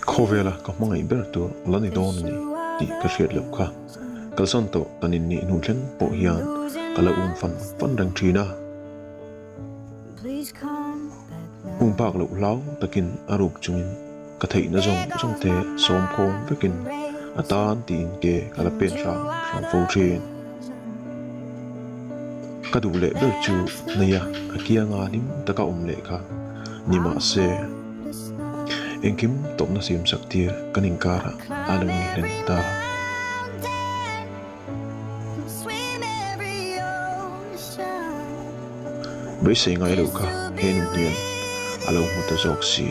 Khawvela ka hmangaih ber tur a la ni dawn a ni tih ka hriat loh kha. Kalsan tawh kan innih hnu thleng pawh hian ka la um fan fan reng thin a. Um bak loh hlau takin a ruk chungin ka theihna zawng zawng te sawm khawm vekin a tan tiin ke ka la pen hram hram fo thin. Ka duh leh ber chu neia a kianga hlim taka awm leh kha ni mah se, engkim tawpna siam sak tir kan inkarah a lo ni hlen ta. Beisei ngai lo kha he nun hian a lo hmu ta zawk si.